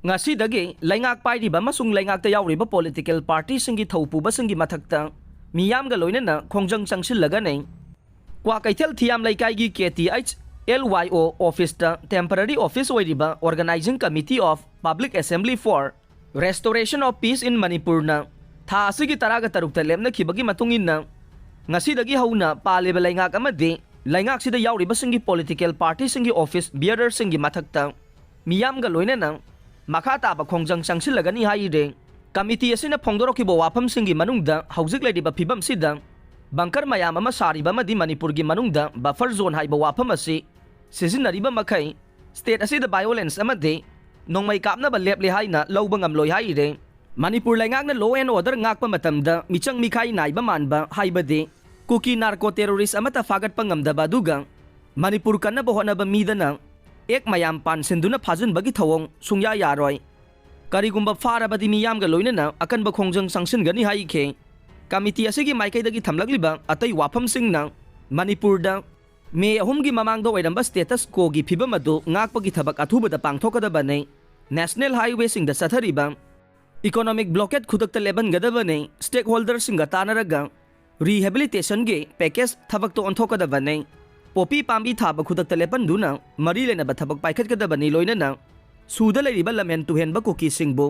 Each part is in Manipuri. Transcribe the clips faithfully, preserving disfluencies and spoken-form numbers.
ꯉꯁꯤꯗꯒꯤ ꯂꯩꯉꯥꯛ ꯄꯥꯏꯔꯤꯕ ꯑꯃꯁꯨꯡ ꯂꯩꯉꯥꯛꯇ ꯌꯥꯎꯔꯤꯕ political partyꯁꯤꯡꯒꯤ ꯊꯧꯄꯨꯕꯁꯤꯡꯒꯤ ꯃꯊꯛꯇ ꯃꯤꯌꯥꯝꯒ ꯂꯣꯏꯅꯅ ꯈꯣꯡꯖꯪ ꯆꯪꯁꯤꯜꯂꯒꯅꯤ꯫ ꯀ꯭ꯋꯥꯀꯩꯊꯦꯜ ꯊꯤꯌꯥꯝ ꯂꯩꯀꯥꯏꯒꯤ K T H L Y O officeꯇ temporary office ꯑꯣꯏꯔꯤꯕ Organising Committee of Public Assembly for Restoration of Peace in Manipurꯅ ꯊꯥ ꯑꯁꯤꯒꯤ ꯇꯔꯥꯒ ꯇꯔꯨꯛꯇ ꯂꯦꯞꯅꯈꯤꯕꯒꯤ ꯃꯇꯨꯡ ꯏꯟꯅ, ꯉꯁꯤꯗꯒꯤ ꯍꯧꯅ ꯄꯥꯜꯂꯤꯕ ꯂꯩꯉꯥꯛ ꯑꯃꯗꯤ ꯂꯩꯉꯥꯛꯁꯤꯗ ꯌꯥꯎꯔꯤꯕꯁꯤꯡꯒꯤ political partyꯁꯤꯡꯒꯤ office bearerꯁꯤꯡꯒꯤ ꯃꯊꯛꯇ ꯃꯤꯌꯥꯝꯒ ꯂꯣꯏꯅꯅ ꯃꯈꯥ ꯇꯥꯕ ꯈꯣꯡꯖꯪ ꯆꯪꯁꯤꯜꯂꯒꯅꯤ ꯍꯥꯏꯔꯦ꯫ Committee ꯑꯁꯤꯅ ꯐꯣꯡꯗꯣꯔꯛꯈꯤꯕ ꯋꯥꯐꯝꯁꯤꯡꯒꯤ ꯃꯅꯨꯡꯗ ꯍꯧꯖꯤꯛ ꯂꯩꯔꯤꯕ ꯐꯤꯕꯝꯁꯤꯗ bunker ꯃꯌꯥꯝ ꯑꯃ ꯁꯥꯔꯤꯕ ꯑꯃꯗꯤ ꯃꯅꯤꯄꯨꯔꯒꯤ ꯃꯅꯨꯡꯗ buffer zone ꯍꯥꯏꯕ ꯋꯥꯐꯝ ꯑꯁꯤ ꯁꯤꯖꯤꯟꯅꯔꯤꯕ ꯃꯈꯩ state ꯑꯁꯤꯗ violence ꯑꯃꯗꯤ ꯅꯣꯡꯃꯩ ꯀꯥꯞꯅꯕ ꯂꯦꯞꯂꯦ ꯍꯥꯏꯅ ꯂꯧꯕ ꯉꯝꯂꯣꯏ ꯍꯥꯏꯔꯦ꯫ ꯃꯅꯤꯄꯨꯔ ꯂꯩꯉꯥꯛꯅ law and order ꯉꯥꯛꯄ ꯃꯇꯝꯗ ꯃꯤꯆꯪ ꯃꯤꯈꯥꯏ ꯅꯥꯏꯕ ꯃꯥꯟꯕ, ꯍꯥꯏꯕꯗꯤ ꯀꯨꯀꯤ narco terrorist ꯑꯃꯠꯇ ꯐꯥꯒꯠꯄ ꯉꯝꯗꯕ, ꯑꯗꯨꯒ ꯃꯅꯤꯄꯨꯔ ꯀꯟꯅꯕ ꯍꯣꯠꯅꯕ ꯃꯤꯗꯅ act ꯃꯌꯥꯝ ꯄꯥꯟꯁꯤꯟꯗꯨꯅ ꯐꯥꯖꯤꯟꯕꯒꯤ ꯊꯧꯑꯣꯡ ꯁꯨꯡꯌꯥ ꯌꯥꯔꯣꯏ꯫ ꯀꯔꯤꯒꯨꯝꯕ ꯐꯥꯔꯕꯗꯤ ꯃꯤꯌꯥꯝꯒ ꯂꯣꯏꯅꯅ ꯑꯀꯟꯕ ꯈꯣꯡꯖꯪ ꯆꯪꯁꯤꯟꯒꯅꯤ ꯍꯥꯏꯈꯤ꯫ Committee ꯑꯁꯤꯒꯤ ꯃꯥꯏꯀꯩꯗꯒꯤ ꯊꯝꯂꯛꯂꯤꯕ ꯑꯇꯩ ꯋꯥꯐꯝꯁꯤꯡꯅ ꯃꯅꯤꯄꯨꯔꯗ ꯃꯦ ꯑꯍꯨꯝꯒꯤ ꯃꯃꯥꯡꯗ ꯑꯣꯏꯔꯝꯕ status quoꯒꯤ ꯐꯤꯕꯝ ꯑꯗꯨ ꯉꯥꯛꯄꯒꯤ ꯊꯕꯛ ꯑꯊꯨꯕꯗ ꯄꯥꯡꯊꯣꯛꯀꯗꯕꯅꯤ꯫ National highwayꯁꯤꯡꯗ ꯆꯠꯊꯔꯤꯕ economic blockade ꯈꯨꯗꯛꯇ ꯂꯦꯞꯍꯟꯒꯗꯕꯅꯤ꯫ Stakeholderꯁꯤꯡꯒ ꯇꯥꯟꯅꯔꯒ rehabilitationꯒꯤ package ꯊꯕꯛꯇ ꯑꯣꯟꯊꯣꯛꯀꯗꯕꯅꯤ꯫ ꯄꯣꯄꯤ ꯄꯥꯝꯕꯤ ꯊꯥꯕ ꯈꯨꯗꯛꯇ ꯂꯦꯞꯍꯟꯗꯨꯅ ꯃꯔꯤ ꯂꯩꯅꯕ ꯊꯕꯛ ꯄꯥꯏꯈꯠꯀꯗꯕꯅꯤ꯫ ꯂꯣꯏꯅꯅ ꯁꯨꯗ ꯂꯩꯔꯤꯕ ꯂꯝꯍꯦꯟ ꯇꯨꯍꯦꯟꯕ ꯀꯨꯀꯤꯁꯤꯡꯕꯨ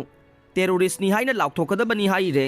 terroristꯅꯤ ꯍꯥꯏꯅ ꯂꯥꯎꯊꯣꯛꯀꯗꯕꯅꯤ ꯍꯥꯏꯔꯦ꯫